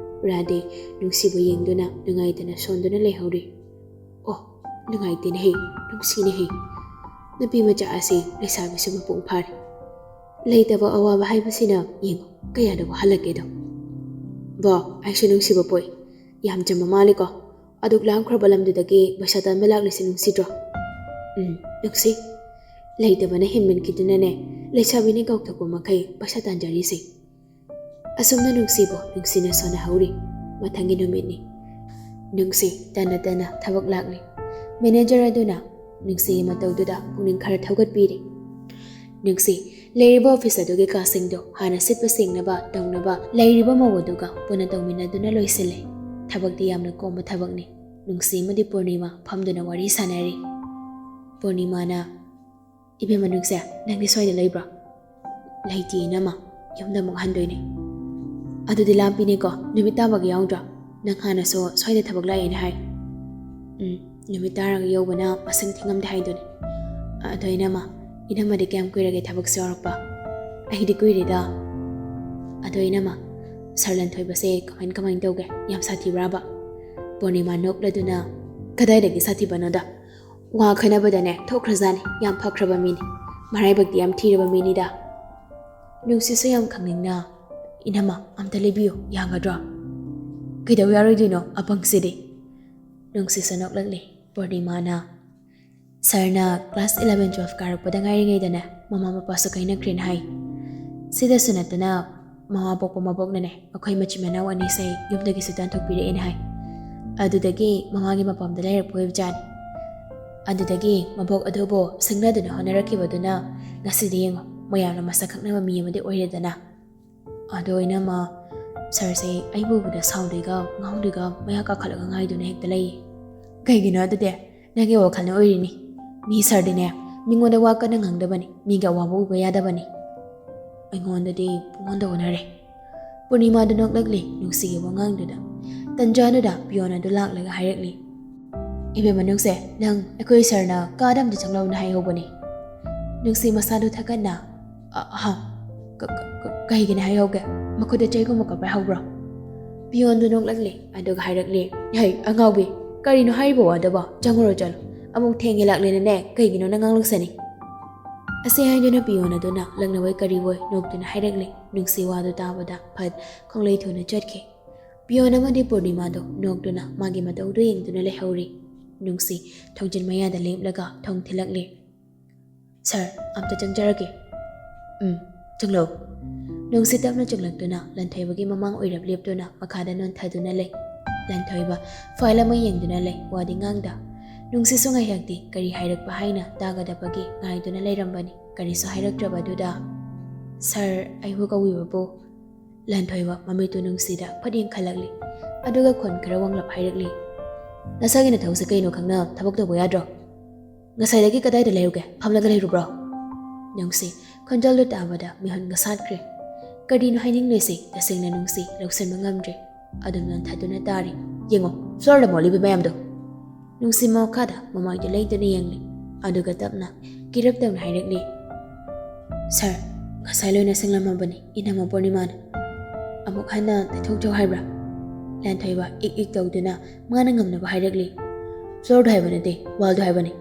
ꯔꯥꯙꯦ ꯅꯨꯡꯁꯤꯕꯨ ꯌꯦꯡꯗꯨꯅ ꯅꯨꯡꯉꯥꯏꯇꯅ ꯁꯣꯟꯗꯨꯅ ꯂꯩꯍꯧꯔꯤ꯫ "ꯑꯣ, ꯅꯨꯡꯉꯥꯏꯇꯦꯅꯦꯍꯦ, ꯅꯨꯡꯁꯤꯅꯦꯍꯦ꯫ ꯅꯨꯄꯤ ꯃꯆꯥ ꯑꯁꯤ ꯂꯩꯁꯥꯕꯤꯁꯨ ꯃꯄꯨꯡ ꯐꯥꯔꯦ꯫ ꯂꯩꯇꯕ ꯑꯋꯥꯕ ꯍꯥꯏꯕꯁꯤꯅ ꯌꯦꯡꯉꯨ ꯀꯌꯥꯗ ꯋꯥꯍꯜꯂꯛꯀꯦꯗꯣ꯫ ꯕꯣ, ꯑꯩꯁꯨ ꯅꯨꯡꯁꯤꯕ ꯄꯣꯛꯏ꯫ ꯌꯥꯝ ꯆꯝꯕ ꯃꯥꯜꯂꯤꯀꯣ꯫ ꯑꯗꯨꯛ ꯂꯥꯡꯈ꯭ꯔꯕ ꯂꯝꯗꯨꯗꯒꯤ ꯄꯩꯁꯥ ꯇꯥꯟꯕ ꯂꯥꯛꯂꯤꯁꯤ ꯅꯨꯡꯁꯤꯗ꯭ꯔꯣ?" "ꯎꯝ, ꯅꯨꯡꯁꯤ꯫ ꯂꯩꯇꯕꯅ ꯍꯦꯟꯃꯟꯈꯤꯗꯨꯅꯅꯦ, ꯂꯩꯁꯥꯕꯤꯅ ꯀꯧꯊꯣꯛꯄ ꯃꯈꯩ ꯄꯩꯁꯥ ꯇꯥꯟꯖꯔꯤꯁꯦ꯫" ꯑꯁꯨꯝꯅ ꯅꯨꯡꯁꯤꯕꯨ ꯅꯨꯡꯁꯤꯅ ꯁꯣꯟꯅꯍꯧꯔꯤ꯫ ꯃꯊꯪꯒꯤ ꯅꯨꯃꯤꯠꯅꯤ꯫ ꯅꯨꯡꯁꯤ ꯇꯟꯅ ꯇꯟꯅ ꯊꯕꯛ ꯂꯥꯛꯂꯤ꯫ ꯃꯦꯅꯦꯖꯔ ꯑꯗꯨꯅ ꯅꯨꯡꯁꯤꯒꯤ ꯃꯇꯧꯗꯨꯗ ꯄꯨꯛꯅꯤꯡ ꯈꯔ ꯊꯧꯒꯠꯄꯤꯔꯤ꯫ ꯅꯨꯡꯁꯤ, ꯂꯩꯔꯤꯕ ꯑꯣꯐꯤꯁ ꯑꯗꯨꯒꯤ ꯀꯥꯁꯤꯡꯗꯣ ꯍꯥꯟꯅ ꯁꯤꯠꯄ ꯁꯦꯡꯅꯕ ꯇꯧꯅꯕ ꯂꯩꯔꯤꯕ ꯃꯧ ꯑꯗꯨꯒ ꯄꯨꯟꯅ ꯇꯧꯃꯤꯟꯅꯗꯨꯅ ꯂꯣꯏꯁꯤꯜꯂꯦ꯫ ꯊꯕꯛꯇꯤ ꯌꯥꯝꯅ ꯀꯣꯝꯕ ꯊꯕꯛꯅꯤ꯫ ꯅꯨꯡꯁꯤ ꯑꯃꯗꯤ ꯄꯨꯔꯅꯤꯃꯥ ꯐꯝꯗꯨꯅ ꯋꯥꯔꯤ ꯁꯥꯟꯅꯔꯤ꯫ ꯄꯨꯔꯅꯤꯃꯥꯅ, "ꯏꯕꯦꯝꯃ ꯅꯨꯡꯁꯤ, ꯅꯪꯗꯤ ꯁ꯭ꯋꯥꯏꯗ ꯂꯩꯕ꯭ꯔꯣ?" "ꯂꯩꯇꯦ ꯏꯅꯝꯃ, ꯌꯨꯝꯗ ꯑꯃꯨꯛ ꯍꯟꯗꯣꯏꯅꯦ꯫" "ꯑꯗꯨꯗꯤ ꯂꯥꯞꯄꯤꯅꯦꯀꯣ, ꯅꯨꯃꯤꯠ ꯇꯥꯕꯒ ꯌꯥꯎꯗ꯭ꯔꯣ? ꯅꯪ ꯍꯥꯟꯅꯁꯨ ꯁ꯭ꯋꯥꯏꯗ ꯊꯕꯛ ꯂꯥꯛꯑꯦꯅ ꯍꯥꯏ꯫" "ꯎꯝ, ꯅꯨꯃꯤꯠ ꯇꯥꯔꯒ ꯌꯧꯕꯅ ꯃꯁꯤꯡ ꯊꯤꯉꯝꯗꯦ ꯍꯥꯏꯗꯨꯅꯤ꯫ ꯑꯗꯣ ꯏꯅꯝꯃ, ꯏꯅꯝꯃꯗꯤ ꯀꯌꯥꯝ ꯀꯨꯏꯔꯒꯦ ꯊꯕꯛꯁꯦ ꯌꯥꯎꯔꯛꯄ?" "ꯑꯩꯗꯤ ꯀꯨꯏꯔꯦꯗ꯫" "ꯑꯗꯣ ꯏꯅꯝꯃ, ꯁꯥꯔ ꯂꯟꯊꯣꯏꯕꯁꯦ ꯀꯃꯥꯏ ꯀꯃꯥꯏꯅ ꯇꯧꯒꯦ? ꯌꯥꯝ ꯁꯥꯊꯤꯕ꯭ꯔꯥꯕ?" ꯄꯨꯔꯅꯤꯃꯥ ꯅꯣꯛꯂꯗꯨꯅ, "ꯀꯗꯥꯏꯗꯒꯤ ꯁꯥꯊꯤꯕꯅꯣꯗ? ꯋꯥ ꯈꯟꯅꯕꯗꯅꯦ ꯊꯣꯛꯈ꯭ꯔꯖꯥꯠꯅꯤ꯫ ꯌꯥꯝ ꯐꯈ꯭ꯔꯕ ꯃꯤꯅꯤ꯫ ꯃꯔꯥꯏꯕꯛꯇꯤ ꯌꯥꯝ ꯊꯤꯔꯕ ꯃꯤꯅꯤꯗ꯫" ꯅꯨꯡꯁꯤꯠꯁꯨ ꯌꯥꯝ ꯈꯪꯅꯤꯡꯅ, "ꯏꯅꯝꯃ, ꯑꯝꯇ ꯂꯩꯕꯤꯌꯨ, ꯌꯥꯒꯗ꯭ꯔꯣ?" "ꯀꯩꯗꯧ ꯌꯥꯔꯣꯏꯗꯣꯏꯅꯣ, ꯑꯄꯪꯁꯤꯗꯤ?" ꯅꯨꯡꯁꯤꯠꯁꯨ ꯅꯣꯛꯂꯛꯂꯤ꯫ ꯄꯨꯔꯅꯤꯃꯥꯅ, "ꯁꯥꯔꯅ ꯀ꯭ꯂꯥꯁ ꯏꯂꯚꯦꯟ ꯇꯨꯋꯦꯜꯐ ꯀꯥꯔꯛꯄꯗ ꯉꯥꯏꯔꯤꯉꯩꯗꯅꯦ ꯃꯃꯥ ꯃꯄꯥꯁꯨ ꯀꯥꯏꯅꯈ꯭ꯔꯦꯅ ꯍꯥꯏ꯫ ꯁꯤꯗꯁꯨ ꯅꯠꯇꯅ ꯃꯃꯥ ꯄꯣꯛꯄ ꯃꯕꯣꯛꯅꯅꯦ ꯑꯩꯈꯣꯏ ꯃꯆꯤꯟ ꯃꯅꯥꯎ ꯑꯅꯤꯁꯦ ꯌꯨꯝꯗꯒꯤꯁꯨ ꯇꯥꯟꯊꯣꯛꯄꯤꯔꯛꯑꯦꯅ ꯍꯥꯏ꯫ ꯑꯗꯨꯗꯒꯤ ꯃꯃꯥꯒꯤ ꯃꯄꯥꯝꯗ ꯂꯩꯔꯛꯄ ꯑꯣꯏꯕꯖꯥꯠꯅꯤ꯫ ꯑꯗꯨꯗꯒꯤ ꯃꯕꯣꯛ ꯑꯗꯨꯕꯨ ꯁꯤꯡꯅꯗꯨꯅ ꯍꯣꯠꯅꯔꯛꯈꯤꯕꯗꯨꯅ ꯉꯁꯤꯗꯤ ꯌꯦꯡꯉꯣ, ꯃꯌꯥꯝꯅ ꯃꯁꯛ ꯈꯪꯅꯕ ꯃꯤ ꯑꯃꯗꯤ ꯑꯣꯏꯔꯦꯗꯅ꯫ ꯑꯗꯣ ꯏꯅꯝꯃ, ꯁꯥꯔꯁꯦ ꯑꯩꯕꯨ ꯎꯕꯗ ꯁꯥꯎꯗꯣꯏꯒ ꯉꯥꯎꯗꯣꯏꯒ ꯃꯌꯥ ꯀꯥꯈꯠꯂꯒ ꯉꯥꯏꯗꯨꯅ ꯍꯦꯛꯇ ꯂꯩꯌꯦ꯫ ꯀꯩꯒꯤꯅꯣ ꯑꯗꯨꯗꯤ? ꯅꯪꯒꯤ ꯋꯥꯈꯜꯅ ꯑꯣꯏꯔꯤꯅꯤ꯫ ꯃꯤ ꯁꯥꯔꯗꯤꯅꯦ, ꯃꯤꯉꯣꯟꯗ ꯋꯥ ꯀꯟꯅ ꯉꯥꯡꯗꯕꯅꯤ, ꯃꯤꯒꯤ ꯑꯋꯥꯕ ꯎꯕ ꯌꯥꯗꯕꯅꯤ꯫ ꯑꯩꯉꯣꯟꯗꯗꯤ ꯄꯨꯡꯑꯣꯟꯗ ꯑꯣꯟꯅꯔꯦ꯫" ꯄꯨꯔꯅꯤꯃꯥꯗꯨ ꯅꯣꯛꯂꯛꯂꯤ ꯅꯨꯡꯁꯤꯒꯤ ꯋꯥꯉꯥꯡꯗꯨꯗ꯫ ꯇꯟꯖꯥꯗꯨꯗ ꯄꯤꯌꯣꯟ ꯑꯗꯨ ꯂꯥꯛꯂꯒ ꯍꯥꯏꯔꯛꯂꯤ, "ꯏꯕꯦꯝꯃ ꯅꯨꯡꯁꯤ, ꯅꯪ ꯑꯩꯈꯣꯏ ꯁꯥꯔꯅ ꯀꯥꯗ ꯑꯝꯇ ꯆꯪꯂꯛꯎꯅ ꯍꯥꯏꯍꯧꯕꯅꯤ꯫" ꯅꯨꯡꯁꯤ ꯃꯁꯥꯗꯨ ꯊꯛꯀꯠꯅ, ꯑ, ꯍꯥ? ꯀ-, ꯀ-, ꯀ-, ꯀꯩꯒꯤꯅꯤ ꯍꯥꯏꯍꯧꯒꯦ? ꯃꯈꯨꯠꯇ ꯆꯩꯒꯨꯝꯕ ꯀꯥꯞꯄ ꯍꯧꯕ꯭ꯔꯣ? ꯄꯤꯌꯣꯟꯗꯨ ꯅꯣꯛꯂꯛꯂꯦ, ꯑꯗꯨꯒ ꯍꯥꯏꯔꯛꯂꯦ, "ꯍꯩ, ꯑꯉꯥꯎꯕꯤ, ꯀꯔꯤꯅꯣ ꯍꯥꯏꯔꯤꯕ ꯋꯥꯗꯨꯕꯣ? ꯆꯪꯉꯨꯔꯣ ꯆꯠꯂꯣ꯫ ꯑꯃꯨꯛ ꯊꯦꯡꯉꯦ ꯂꯥꯛꯂꯦꯅꯅꯦ, ꯀꯩꯒꯤꯅꯣ ꯅꯪ ꯉꯥꯡꯂꯛꯁꯅꯤ?" ꯑꯁꯤ ꯍꯥꯏꯗꯨꯅ ꯄꯤꯌꯣꯟ ꯑꯗꯨꯅ ꯂꯛꯅꯕꯣꯏ ꯀꯔꯤꯕꯣꯏ ꯅꯣꯛꯇꯨꯅ ꯍꯥꯏꯔꯛꯂꯦ꯫ ꯅꯨꯡꯁꯤ ꯋꯥꯗꯨ ꯇꯥꯕꯗ ꯐꯠ ꯈꯣꯡꯂꯩ ꯊꯨꯅ ꯆꯠꯈꯤ꯫ ꯄꯤꯌꯣꯟ ꯑꯃꯗꯤ ꯄꯨꯔꯅꯤꯃꯥꯗꯣ ꯅꯣꯛꯇꯨꯅ ꯃꯥꯒꯤ ꯃꯇꯧꯗꯨ ꯌꯦꯡꯗꯨꯅ ꯂꯩꯍꯧꯔꯤ꯫ ꯅꯨꯡꯁꯤ ꯊꯣꯡꯖꯤꯟ ꯃꯌꯥꯗ ꯂꯦꯞꯂꯒ ꯊꯣꯡ ꯊꯤꯜꯂꯛꯂꯦ꯫ "ꯁꯥꯔ, ꯑꯝꯇ ꯆꯪꯖꯔꯒꯦ꯫" "ꯎꯝ, ꯆꯪꯂꯛꯎ꯫" ꯅꯨꯡꯁꯤ ꯇꯞꯅ ꯆꯪꯂꯛꯇꯨꯅ ꯂꯟꯊꯣꯏꯕꯒꯤ ꯃꯃꯥꯡ ꯑꯣꯏꯔꯞ ꯂꯦꯞꯇꯨꯅ ꯃꯈꯥꯗ ꯅꯣꯟꯊꯗꯨꯅ ꯂꯩ꯫ ꯂꯟꯊꯣꯏꯕ ꯐꯥꯏꯜ ꯑꯃ ꯌꯦꯡꯗꯨꯅ ꯂꯩ, ꯋꯥꯗꯤ ꯉꯥꯡꯗ꯫ ꯅꯨꯡꯁꯤꯁꯨ ꯉꯥꯏꯍꯥꯛꯇꯤ ꯀꯔꯤ ꯍꯥꯏꯔꯛꯄ ꯍꯥꯏꯅ ꯇꯥꯒꯗꯕꯒꯤ ꯉꯥꯏꯗꯨꯅ ꯂꯩꯔꯝꯕꯅꯤ꯫ ꯀꯔꯤꯁꯨ ꯍꯥꯏꯔꯛꯇ꯭ꯔꯕꯗꯨꯗ, "ꯁꯥꯔ, ꯑꯩꯕꯨ ꯀꯧꯕꯤꯕꯕꯨ?" ꯂꯟꯊꯣꯏꯕ ꯃꯃꯤꯠꯇꯨ ꯅꯨꯡꯁꯤꯗ ꯐꯠ ꯌꯦꯡꯈꯠꯂꯛꯂꯤ꯫ ꯑꯗꯨꯒ ꯈꯣꯟ ꯈꯔ ꯋꯥꯡꯂꯞ ꯍꯥꯏꯔꯛꯂꯤ, "ꯅꯁꯥꯒꯤ ꯅꯊꯧꯁꯦ ꯀꯩꯅꯣ ꯈꯪꯅ ꯊꯕꯛ ꯇꯧꯕ ꯌꯥꯗ꯭ꯔꯣ? ꯉꯁꯥꯏꯗꯒꯤ ꯀꯗꯥꯏꯗ ꯂꯩꯔꯨꯒꯦ? ꯐꯝꯂꯒ ꯂꯩꯔꯨꯕ꯭ꯔꯣ?" ꯅꯨꯡꯁꯤ ꯈꯣꯟꯖꯦꯜꯗꯨ ꯇꯥꯕꯗ ꯃꯤꯍꯨꯟꯒ ꯁꯥꯠꯈ꯭ꯔꯦ꯫ ꯀꯔꯤꯅꯣ ꯍꯥꯏꯅꯤꯡꯂꯤꯁꯤ ꯇꯁꯦꯡꯅ ꯅꯨꯡꯁꯤ ꯂꯧꯁꯤꯟꯕ ꯉꯝꯗ꯭ꯔꯦ꯫ ꯑꯗꯨꯝ ꯅꯣꯟꯊꯗꯨꯅ ꯇꯥꯔꯤ꯫ "ꯌꯦꯡꯉꯣ, ꯐ꯭ꯂꯣꯔꯗ ꯃꯣꯠꯂꯤꯕ ꯃꯌꯥꯝꯗꯣ꯫" ꯅꯨꯡꯁꯤ ꯃꯈꯥꯗ ꯃꯃꯥꯏꯗꯨ ꯂꯩꯗꯨꯅ ꯌꯦꯡꯂꯤ꯫ ꯑꯗꯨꯒ ꯇꯞꯅ ꯀꯤꯔꯞ ꯇꯧꯅ ꯍꯥꯏꯔꯛꯂꯤ, "ꯁꯥꯔ, ꯉꯁꯥꯏ ꯂꯣꯏꯅ ꯁꯦꯡꯂꯝꯃꯕꯅꯤ ꯏꯅꯝꯃ ꯄꯨꯔꯅꯤꯃꯥꯅ꯫ ꯑꯃꯨꯛ ꯍꯟꯅ ꯇꯩꯊꯣꯛꯆꯧ ꯍꯥꯏꯕ꯭ꯔꯥ?" ꯂꯥꯟꯊꯣꯏꯕ ꯏꯛ ꯏꯛ ꯇꯧꯗꯨꯅ ꯃꯥꯅ ꯉꯝꯅꯕ ꯍꯥꯏꯔꯛꯂꯤ, "ꯐ꯭ꯂꯣꯔꯗꯣ ꯍꯥꯏꯕ ꯅꯠꯇꯦ, ꯋꯥꯜꯗꯣ ꯍꯥꯏꯕꯅꯤ꯫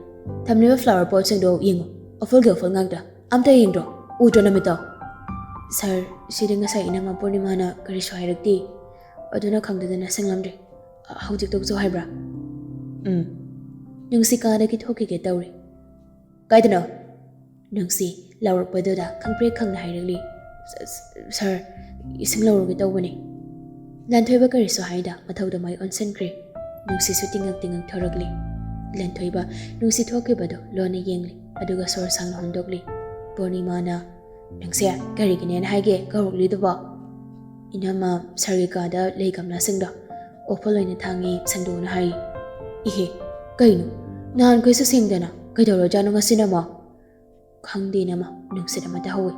ꯊꯝꯂꯤꯕ ꯐ꯭ꯂꯥꯋꯔ ꯄꯣꯠꯁꯤꯡꯗꯣ ꯌꯦꯡꯉꯨ, ꯑꯣꯐꯜꯒꯤ ꯑꯣꯐꯜ ꯉꯥꯛꯇ꯫ ꯑꯝꯇ ꯌꯦꯡꯗ꯭ꯔꯣ? ꯎꯗ꯭ꯔꯣ ꯅꯃꯤꯠꯇꯣ?" "ꯁꯥꯔ, ꯁꯤꯗꯤ ꯉꯁꯥꯏ ꯏꯅꯝꯃ ꯄꯨꯔꯅꯤꯃꯥꯅ ꯀꯔꯤꯁꯨ ꯍꯥꯏꯔꯛꯇꯦ꯫ ꯑꯗꯨꯅ ꯈꯪꯗꯗꯅ ꯁꯦꯡꯂꯝꯗ꯭ꯔꯦ꯫ ꯍꯧꯖꯤꯛ ꯇꯣꯛꯆꯧ ꯍꯥꯏꯕ꯭ꯔꯥ?" "ꯎꯝ꯫" ꯅꯨꯡꯁꯤ ꯀꯥꯗꯒꯤ ꯊꯣꯛꯈꯤꯒꯦ ꯇꯧꯔꯤ꯫ "ꯀꯥꯏꯗꯅꯣ?" ꯅꯨꯡꯁꯤ ꯂꯥꯎꯔꯛꯄꯗꯨꯗ ꯈꯪꯄ꯭ꯔꯦꯛ ꯈꯪꯅ ꯍꯥꯏꯔꯛꯂꯤ, "ꯁ-, ꯁ-, ꯁꯥꯔ, ꯏꯁꯤꯡ ꯂꯧꯔꯨꯒꯦ ꯇꯧꯕꯅꯤ꯫" ꯂꯥꯟꯊꯣꯏꯕ ꯀꯔꯤꯁꯨ ꯍꯥꯏꯗ ꯃꯊꯧꯗ ꯃꯥꯏ ꯑꯣꯟꯁꯤꯟꯈ꯭ꯔꯦ꯫ ꯅꯨꯡꯁꯤꯁꯨ ꯇꯤꯡꯉꯛ ꯇꯤꯡꯉꯛ ꯊꯣꯔꯛꯂꯤ꯫ ꯂꯥꯟꯊꯣꯏꯕ ꯅꯨꯡꯁꯤ ꯊꯣꯛꯈꯤꯕꯗꯨ ꯂꯣꯟꯅ ꯌꯦꯡꯂꯤ, ꯑꯗꯨꯒ ꯁꯣꯔ ꯁꯥꯡꯅ ꯍꯣꯟꯗꯣꯛꯂꯤ꯫ ꯄꯨꯔꯅꯤꯃꯥꯅ, "ꯅꯪꯁꯦ ꯀꯔꯤꯒꯤꯅꯦꯅ ꯍꯥꯏꯒꯦ ꯀꯧꯔꯛꯂꯤꯗꯨꯕꯣ?" "ꯏꯅꯝꯃ, ꯁꯥꯔꯒꯤ ꯀꯥꯗ ꯂꯩ ꯒꯝꯂꯥꯁꯤꯡꯗꯣ ꯑꯣꯐꯜ ꯑꯣꯏꯅ ꯊꯥꯡꯉꯤ, ꯁꯦꯡꯗꯣꯛꯎꯅ ꯍꯥꯏ꯫" "ꯏꯍꯦ, ꯀꯩꯅꯣ? ꯅꯍꯥꯟꯈꯩꯁꯨ ꯁꯦꯡꯗꯅ ꯀꯩꯗꯧꯔꯖꯥꯠꯅꯣ ꯉꯁꯤꯅ ꯑꯃꯨꯛ?" "ꯈꯪꯗꯦ ꯏꯅꯝꯃ, ꯅꯨꯡꯁꯤꯠ ꯑꯃ ꯇꯥꯍꯧꯋꯤ꯫"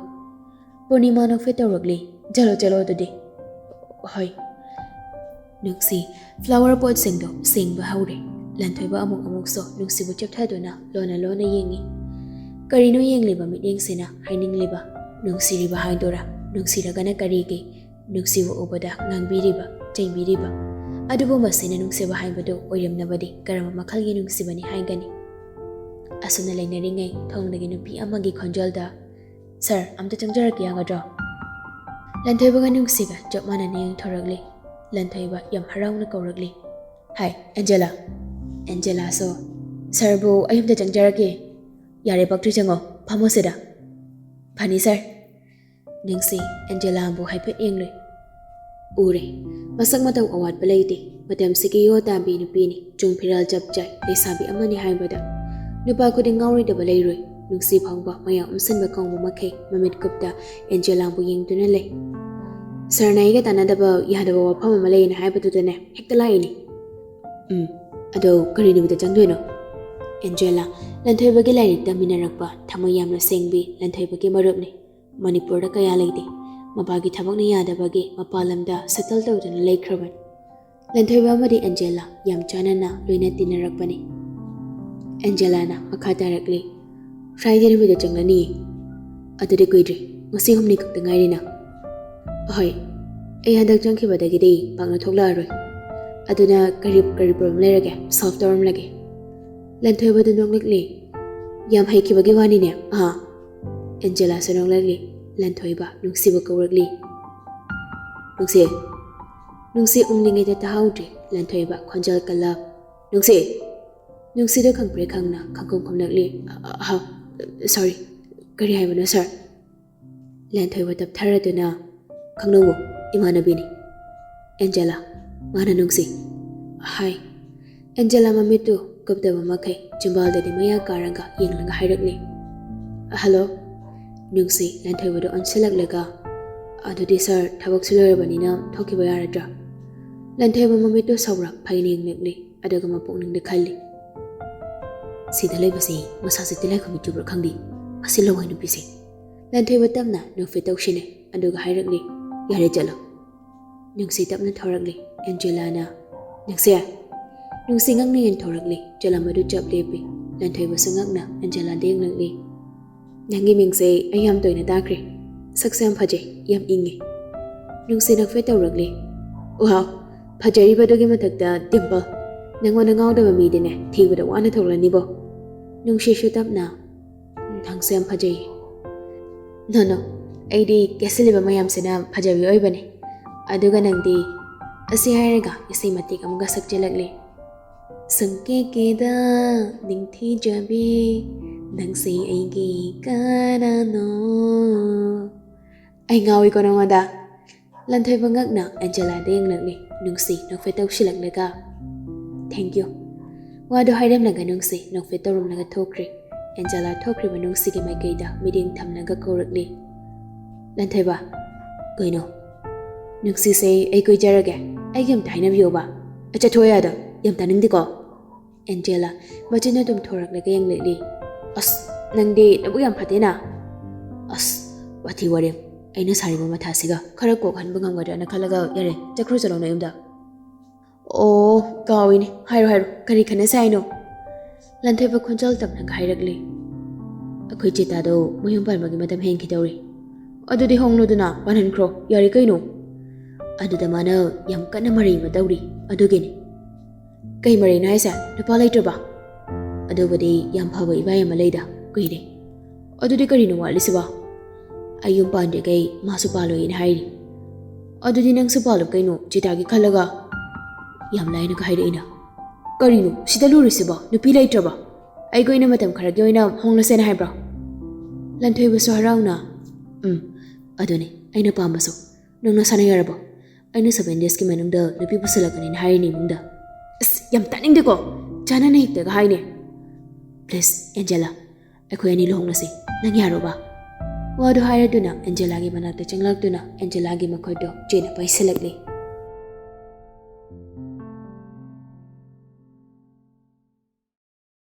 ꯄꯨꯔꯅꯤꯃꯥ ꯅꯣꯛꯐꯦꯠ ꯇꯧꯔꯛꯂꯤ꯫ "ꯆꯠꯂꯣ, ꯆꯠꯂꯣ ꯑꯗꯨꯗꯤ꯫" "ꯍꯣꯏ꯫" ꯅꯨꯡꯁꯤ ꯐ꯭ꯂꯥꯋꯔ ꯄꯣꯠꯁꯤꯡꯗꯣ ꯁꯦꯡꯕ ꯍꯧꯔꯦ꯫ ꯂꯥꯟꯊꯣꯏꯕ ꯑꯃꯨꯛ ꯑꯃꯨꯛꯁꯨ ꯅꯨꯡꯁꯤꯕꯨ ꯆꯦꯞꯊꯗꯨꯅ ꯂꯣꯟꯅ ꯂꯣꯟꯅ ꯌꯦꯡꯉꯤ꯫ ꯀꯔꯤꯅꯣ ꯌꯦꯡꯂꯤꯕ ꯃꯤꯠꯌꯦꯡꯁꯤꯅ ꯍꯥꯏꯅꯤꯡꯂꯤꯕ? ꯅꯨꯡꯁꯤꯔꯤꯕ ꯍꯥꯏꯗꯣꯏꯔꯥ, ꯅꯨꯡꯁꯤꯔꯒꯅ ꯀꯔꯤꯒꯤ ꯅꯨꯡꯁꯤꯕ ꯎꯕꯗ ꯉꯥꯡꯕꯤꯔꯤꯕ, ꯆꯩꯕꯤꯔꯤꯕ? ꯑꯗꯨꯕꯨ ꯃꯁꯤꯅ ꯅꯨꯡꯁꯤꯕ ꯍꯥꯏꯕꯗꯨ ꯑꯣꯏꯔꯝꯅꯕꯗꯤ ꯀꯔꯝꯕ ꯃꯈꯜꯒꯤ ꯅꯨꯡꯁꯤꯕꯅꯤ ꯍꯥꯏꯒꯅꯤ? ꯑꯁꯨꯝꯅ ꯂꯩꯅꯔꯤꯉꯩ ꯊꯣꯡꯗꯒꯤ ꯅꯨꯄꯤ ꯑꯃꯒꯤ ꯈꯣꯟꯖꯦꯜꯗ, "ꯁꯥꯔ, ꯑꯝꯇ ꯆꯪꯖꯔꯛꯀꯦ ꯌꯥꯒꯗ꯭ꯔꯣ?" ꯂꯟꯊꯣꯏꯕꯒ ꯅꯨꯡꯁꯤꯒ ꯆꯞ ꯃꯥꯟꯅꯅ ꯌꯦꯡꯊꯣꯔꯛꯂꯤ꯫ ꯂꯟꯊꯣꯏꯕ ꯌꯥꯝ ꯍꯔꯥꯎꯅ ꯀꯧꯔꯛꯂꯤ, "ꯍꯥꯏ, ꯑꯦꯟꯖꯦꯂꯥ!" ꯑꯦꯟꯖꯦꯂꯥꯁꯨ, "ꯁꯥꯔꯕꯨ ꯑꯩ ꯑꯝꯇ ꯆꯪꯖꯔꯛꯀꯦ꯫" "ꯌꯥꯔꯦ, ꯄꯛꯇ꯭ꯔꯤ, ꯆꯪꯉꯣ, ꯐꯝꯃꯣ ꯁꯤꯗ꯫" "ꯐꯅꯤ, ꯁꯥꯔ꯫" ꯅꯨꯡꯁꯤ ꯑꯦꯟꯖꯦꯂꯥꯕꯨ ꯍꯥꯏꯐꯦꯠ ꯌꯦꯡꯂꯨꯏ꯫ ꯎꯔꯦ, ꯃꯁꯛ ꯃꯇꯧ ꯑꯋꯥꯠꯄ ꯂꯩꯇꯦ꯫ ꯃꯇꯝꯁꯤꯒꯤ ꯌꯣ ꯇꯥꯕꯤ ꯅꯨꯄꯤꯅꯤ, ꯆꯨꯡ ꯐꯤꯔꯥꯜ ꯆꯞ ꯆꯥꯏ, ꯂꯩꯁꯥꯕꯤ ꯑꯃꯅꯤ ꯍꯥꯏꯕꯗ꯫ ꯅꯨꯄꯥ ꯈꯨꯗꯤꯡ ꯉꯥꯎꯔꯣꯏꯗꯕ ꯂꯩꯔꯣꯏ꯫ ꯅꯨꯡꯁꯤ ꯐꯥꯎꯕ ꯃꯌꯥꯝ ꯎꯝꯁꯤꯟꯕ ꯀꯧꯕ ꯃꯈꯩ ꯃꯃꯤꯠ ꯀꯨꯞꯇ ꯑꯦꯟꯖꯦꯂꯥꯕꯨ ꯌꯦꯡꯗꯨꯅ ꯂꯩ꯫ "ꯁꯥꯔꯅ ꯑꯩꯒ ꯇꯥꯟꯅꯗꯕ ꯌꯥꯗꯕ ꯋꯥꯐꯝ ꯑꯃ ꯂꯩꯌꯦꯅ ꯍꯥꯏꯕꯗꯨꯗꯅꯦ ꯍꯦꯛꯇ ꯂꯥꯛꯏꯅꯤ꯫" "ꯎꯝ, ꯑꯗꯣ ꯀꯔꯤ ꯅꯨꯃꯤꯠꯇ ꯆꯪꯗꯣꯏꯅꯣ?" ꯑꯦꯟꯖꯦꯂꯥ, ꯂꯟꯊꯣꯏꯕꯒꯤ ꯂꯥꯏꯔꯤꯛ ꯇꯝꯃꯤꯟꯅꯔꯛꯄ, ꯊꯃꯣꯏ ꯌꯥꯝꯅ ꯁꯦꯡꯕꯤ ꯂꯟꯊꯣꯏꯕꯒꯤ ꯃꯔꯨꯞꯅꯤ꯫ ꯃꯅꯤꯄꯨꯔꯗ ꯀꯌꯥ ꯂꯩꯇꯦ꯫ ꯃꯄꯥꯒꯤ ꯊꯕꯛꯅ ꯌꯥꯗꯕꯒꯤ ꯃꯄꯥꯟ ꯂꯝꯗ ꯁꯦꯇꯜ ꯇꯧꯗꯨꯅ ꯂꯩꯈ꯭ꯔꯕꯅꯤ꯫ ꯂꯟꯊꯣꯏꯕ ꯑꯃꯗꯤ ꯑꯦꯟꯖꯦꯂꯥ ꯌꯥꯝ ꯆꯥꯟꯅꯅ ꯂꯣꯏꯅ ꯇꯤꯟꯅꯔꯛꯄꯅꯤ꯫ ꯑꯦꯟꯖꯦꯂꯥꯅ ꯃꯈꯥ ꯇꯥꯔꯛꯂꯤ, "ꯐ꯭ꯔꯥꯏꯗꯦ ꯅꯨꯃꯤꯠꯇ ꯆꯪꯂꯅꯤ꯫" "ꯑꯗꯨꯗꯤ ꯀꯨꯏꯗ꯭ꯔꯤ, ꯉꯁꯤ ꯍꯨꯝꯅꯤ ꯈꯛꯇ ꯉꯥꯏꯔꯤꯅ꯫" "ꯑꯍꯣꯏ, ꯑꯩ ꯍꯟꯗꯛ ꯆꯪꯈꯤꯕꯗꯒꯤꯗꯤ ꯄꯥꯛꯅ ꯊꯣꯛꯂꯛꯑꯔꯣꯏ꯫ ꯑꯗꯨꯅ ꯀꯔꯤ, ꯀꯔꯤ ꯄ꯭ꯔꯣꯕ꯭ꯂꯦꯝ ꯂꯩꯔꯒꯦ? ꯁꯣꯜꯚ ꯇꯧꯔꯝꯂꯒꯦ꯫" ꯂꯟꯊꯣꯏꯕꯗꯨ ꯅꯣꯛꯂꯛꯂꯤ꯫ "ꯌꯥꯝ ꯍꯩꯈꯤꯕꯒꯤ ꯋꯥꯅꯤꯅꯦ, ꯑꯍꯥ?" ꯑꯦꯟꯖꯦꯂꯥꯁꯨ ꯅꯣꯛꯂꯛꯂꯤ꯫ ꯂꯟꯊꯣꯏꯕ ꯅꯨꯡꯁꯤꯕ ꯀꯧꯔꯛꯂꯤ꯫ "ꯅꯨꯡꯁꯤ!" ꯅꯨꯡꯁꯤ ꯎꯪꯂꯤꯉꯩꯗ ꯇꯥꯍꯧꯗ꯭ꯔꯦ꯫ ꯂꯟꯊꯣꯏꯕ ꯈꯣꯟꯖꯦꯜ ꯀꯜꯂ, "ꯅꯨꯡꯁꯤ!" ꯅꯨꯡꯁꯤꯗꯨ ꯈꯪꯄ꯭ꯔꯦꯛ ꯈꯪꯅ ꯈꯪꯈꯨꯝ ꯈꯨꯝꯂꯛꯂꯤ꯫ "ꯑ, ꯑ, ꯑꯍ, ꯁꯣꯔꯤ, ꯀꯔꯤ ꯍꯥꯏꯕꯅꯣ, ꯁꯥꯔ?" ꯂꯟꯊꯣꯏꯕ ꯇꯞꯊꯔꯗꯨꯅ, "ꯈꯪꯅꯧꯋꯣ, ꯏꯃꯥꯟꯅꯕꯤꯅꯤ꯫" "ꯑꯦꯟꯖꯦꯂꯥ, ꯃꯥꯅ ꯅꯨꯡꯁꯤ ꯍꯥꯏ꯫" ꯑꯦꯟꯖꯦꯂꯥ ꯃꯃꯤꯠꯇꯨ ꯀꯨꯞꯇꯕ ꯃꯈꯩ ꯆꯤꯝꯕꯥꯜꯗꯗꯤ ꯃꯌꯥ ꯀꯥꯔꯒ ꯌꯦꯡꯂꯒ ꯍꯥꯏꯔꯛꯂꯤ꯫ "ꯍꯜꯂꯣ꯫" ꯅꯨꯡꯁꯤ ꯂꯟꯊꯣꯏꯕꯗꯨ ꯑꯣꯟꯁꯤꯜꯂꯛꯂꯒ, "ꯑꯗꯨꯗꯤ ꯁꯥꯔ, ꯊꯕꯛꯁꯨ ꯂꯣꯏꯔꯕꯅꯤꯅ ꯊꯣꯛꯈꯤꯕ ꯌꯥꯔꯗ꯭ꯔꯥ?" ꯂꯟꯊꯣꯏꯕ ꯃꯃꯤꯠꯇꯨ ꯁꯧꯔꯥꯛ ꯐꯩꯅ ꯌꯦꯡꯂꯛꯂꯤ, ꯑꯗꯨꯒ ꯃꯄꯨꯛꯅꯤꯡꯗ ꯈꯜꯂꯤ, "ꯁꯤꯗ ꯂꯩꯕꯁꯤ ꯃꯁꯥꯁꯦ ꯇꯤꯜꯂꯥꯏꯈꯨꯝꯕꯤ ꯆꯨꯕ꯭ꯔꯥ ꯈꯪꯗꯦ, ꯃꯁꯤ ꯂꯋꯥꯏ ꯅꯨꯄꯤꯁꯦ꯫" ꯂꯟꯊꯣꯏꯕ ꯇꯞꯅ ꯅꯣꯛꯐꯦꯠ ꯇꯧꯁꯤꯟꯅꯩ, ꯑꯗꯨꯒ ꯍꯥꯏꯔꯛꯂꯤ, "ꯌꯥꯔꯦ, ꯆꯠꯂꯣ꯫" ꯅꯨꯡꯁꯤ ꯇꯞꯅ ꯊꯧꯔꯛꯂꯤ꯫ ꯑꯦꯟꯖꯦꯂꯥꯅ, "ꯅꯨꯡꯁꯤ!" ꯅꯨꯡꯁꯤ ꯉꯛꯅ ꯌꯦꯡꯊꯣꯔꯛꯂꯤ꯫ ꯆꯠꯂꯝꯕꯗꯨ ꯆꯞ ꯂꯦꯞꯄꯤ꯫ ꯂꯟꯊꯣꯏꯕꯁꯨ ꯉꯛꯅ ꯑꯦꯟꯖꯦꯂꯥꯗ ꯌꯦꯡꯂꯛꯂꯤ꯫ "ꯅꯪꯒꯤ ꯃꯤꯡꯁꯦ ꯑꯩ ꯌꯥꯝ ꯇꯣꯏꯅ ꯇꯥꯈ꯭ꯔꯦ꯫ ꯁꯛꯁꯨ ꯌꯥꯝ ꯐꯖꯩ, ꯌꯥꯝ ꯏꯪꯉꯤ꯫" ꯅꯨꯡꯁꯤꯅ ꯐꯦꯠ ꯇꯧꯔꯛꯂꯤ꯫ "ꯋꯥꯎ, ꯐꯖꯔꯤꯕꯗꯨꯒꯤ ꯃꯊꯛꯇ ꯗꯤꯝꯄꯜ꯫ ꯅꯪꯉꯣꯟꯗ ꯉꯥꯎꯗꯕ ꯃꯤꯗꯤꯅꯦ ꯊꯤꯕꯗ ꯋꯥꯅ ꯊꯣꯛꯂꯅꯤꯕꯣ꯫" ꯅꯨꯡꯁꯤꯁꯨ ꯇꯞꯅ, "ꯅꯪꯁꯨ ꯌꯥꯝ ꯐꯖꯩꯌꯦ꯫" "ꯅꯣ, ꯅꯣ, ꯑꯩꯗꯤ ꯀꯦꯁꯤꯜꯂꯤꯕ ꯃꯌꯥꯝꯁꯤꯅ ꯐꯖꯕꯤ ꯑꯣꯏꯕꯅꯦ꯫ ꯑꯗꯨꯒ ꯅꯪꯗꯤ꯫" ꯑꯁꯤ ꯍꯥꯏꯔꯒ ꯏꯁꯩ ꯃꯇꯦꯛ ꯑꯃꯒ ꯁꯛꯆꯜꯂꯛꯂꯤ꯫ "ꯁꯪꯀꯦꯀꯦꯗ ꯅꯤꯡꯊꯤꯖꯕꯤ, ꯅꯪꯁꯦ ꯑꯩꯒꯤ ꯀꯅꯥꯅꯣ?" "ꯑꯩ ꯉꯥꯎꯏꯀꯣ ꯅꯉꯣꯟꯗ꯫" ꯂꯟꯊꯣꯏꯕ ꯉꯛꯅ ꯑꯦꯟꯖꯦꯂꯥꯗ ꯌꯦꯡꯂꯛꯂꯤ, ꯅꯨꯡꯁꯤ ꯅꯣꯛꯐꯦꯠ ꯇꯧꯁꯤꯜꯂꯛꯂꯒ꯫ "Thank you꯫" ꯋꯥꯗꯨ ꯍꯥꯏꯔꯝꯂꯒ ꯅꯨꯡꯁꯤ ꯅꯣꯛꯐꯦꯠ ꯇꯧꯔꯝꯂꯒ ꯊꯣꯛꯈ꯭ꯔꯦ꯫ ꯑꯦꯟꯖꯦꯂꯥ ꯊꯣꯛꯈ꯭ꯔꯤꯕ ꯅꯨꯡꯁꯤꯒꯤ ꯃꯥꯏꯀꯩꯗ ꯃꯤꯠꯌꯦꯡ ꯊꯝꯂꯒ ꯀꯧꯔꯛꯂꯤ꯫ ꯂꯟꯊꯣꯏꯕ꯫ "ꯀꯩꯅꯣ?" "ꯅꯨꯡꯁꯤꯁꯦ ꯑꯩ ꯀꯣꯏꯖꯔꯒꯦ꯫ ꯑꯩꯒꯤ ꯑꯝꯇ ꯍꯥꯏꯅꯕꯤꯌꯣꯕ꯫" "ꯑ, ꯆꯠꯊꯣꯛꯑꯣ ꯌꯥꯗꯣ, ꯌꯥꯝ ꯇꯥꯅꯤꯡꯗꯦꯀꯣ꯫" ꯑꯦꯟꯖꯦꯂꯥ ꯃꯆꯤꯟ ꯑꯗꯨꯝ ꯊꯣꯔꯛꯂꯒ ꯌꯦꯡꯂꯛꯂꯤ꯫ "ꯑꯁ, ꯅꯪꯗꯤ ꯅꯕꯨꯛ ꯌꯥꯝ ꯐꯠꯇꯦꯅ꯫" "ꯑꯁ, ꯋꯥꯊꯤ ꯋꯥꯔꯦꯝ꯫ ꯑꯩꯅ ꯁꯥꯔꯤꯕ ꯃꯊꯥꯁꯤꯒ ꯈꯔ ꯀꯣꯛꯍꯟꯕ ꯉꯝꯒꯗ꯭ꯔꯅ ꯈꯜꯂꯒ ꯌꯥꯔꯦ, ꯆꯠꯈ꯭ꯔꯣ ꯆꯠꯂꯣ ꯅꯌꯨꯝꯗ꯫" "ꯑꯣ, ꯀꯥꯎꯏꯅꯦ꯫ ꯍꯥꯏꯔꯣ, ꯍꯥꯏꯔꯣ, ꯀꯔꯤ ꯈꯟꯅꯁꯦ ꯍꯥꯏꯅꯣ?" ꯂꯟꯊꯣꯏꯕ ꯈꯣꯟꯖꯦꯜ ꯇꯞꯅꯒ ꯍꯥꯏꯔꯛꯂꯤ꯫ "ꯑꯩꯈꯣꯏ ꯆꯤꯇꯥꯗꯣ ꯃꯌꯨꯝ ꯄꯥꯟꯕꯒꯤ ꯃꯇꯝ ꯍꯦꯟꯈꯤꯗꯧꯔꯦ꯫" "ꯑꯗꯨꯗꯤ ꯍꯣꯡꯂꯣꯗꯅ, ꯄꯥꯟꯍꯟꯈ꯭ꯔꯣ, ꯌꯥꯔꯦ ꯀꯩꯅꯣ꯫" "ꯑꯗꯨꯗ ꯃꯥꯅ ꯌꯥꯝ ꯀꯟꯅ ꯃꯔꯩ ꯑꯃ ꯇꯧꯔꯤ, ꯑꯗꯨꯒꯤꯅꯤ꯫" "ꯀꯩ ꯃꯔꯩꯅꯣ ꯍꯥꯏꯁꯦ? ꯅꯨꯄꯥ ꯂꯩꯇ꯭ꯔꯕ?" "ꯑꯗꯨꯕꯨꯗꯤ ꯌꯥꯝ ꯐꯕ ꯏꯕꯥꯏ ꯑꯃ ꯂꯩꯗ, ꯀꯨꯏꯔꯦ꯫" "ꯑꯗꯨꯗꯤ ꯀꯔꯤꯅꯣ ꯋꯥꯠꯂꯤꯁꯤꯕꯣ?" "ꯑꯩ ꯌꯨꯝ ꯄꯥꯟꯗ꯭ꯔꯤꯈꯩ ꯃꯥꯁꯨ ꯄꯥꯜꯂꯣꯏꯅ ꯍꯥꯏꯔꯤ꯫" "ꯑꯗꯨꯗꯤ ꯅꯪꯁꯨ ꯄꯥꯜꯂꯣ ꯀꯩꯅꯣ, ꯆꯤꯇꯥꯒꯤ ꯈꯜꯂꯒ꯫" ꯌꯥꯝ ꯂꯥꯏꯅꯒ ꯍꯥꯏꯔꯛꯏꯅ꯫ "ꯀꯔꯤꯅꯣ ꯁꯤꯗ ꯂꯨꯔꯤꯁꯤꯕꯣ? ꯅꯨꯄꯤ ꯂꯩꯇ꯭ꯔꯕ? ꯑꯩꯒ ꯑꯣꯏꯅ ꯃꯇꯝ ꯈꯔꯒꯤ ꯑꯣꯏꯅ ꯍꯣꯡꯂꯁꯦꯅ ꯍꯥꯏꯕ꯭ꯔꯣ?" ꯂꯟꯊꯣꯏꯕꯁꯨ ꯍꯔꯥꯎꯅ, "ꯎꯝ, ꯑꯗꯨꯅꯤ ꯑꯩꯅ ꯄꯥꯝꯕꯁꯨ꯫ ꯅꯪ ꯅꯁꯥꯅ ꯌꯥꯔꯕꯣ? ꯑꯩꯅ seven daysꯀꯤ ꯃꯅꯨꯡꯗ ꯅꯨꯄꯤ ꯄꯨꯁꯜꯂꯛꯀꯅꯤꯅ ꯍꯥꯏꯔꯤꯅꯦ ꯏꯃꯨꯡꯗ꯫" "ꯑꯁ, ꯌꯥꯝ ꯇꯥꯅꯤꯡꯗꯦꯀꯣ꯫ ꯆꯥꯟꯅꯅ ꯍꯦꯛꯇꯒ ꯍꯥꯏꯅꯦ꯫ Please, ꯑꯦꯟꯖꯦꯂꯥ, ꯑꯩꯈꯣꯏ ꯑꯅꯤ ꯂꯨꯍꯣꯡꯂꯁꯤ꯫ ꯅꯪ ꯌꯥꯔꯣꯕ?" ꯋꯥꯗꯨ ꯍꯥꯏꯔꯗꯨꯅ ꯑꯦꯟꯖꯦꯂꯥꯒꯤ ꯃꯅꯥꯛꯇ ꯆꯪꯂꯛꯇꯨꯅ ꯑꯦꯟꯖꯦꯂꯥꯒꯤ ꯃꯈꯨꯠꯇꯨ ꯆꯦꯅ ꯄꯥꯏꯁꯤꯜꯂꯛꯂꯤ꯫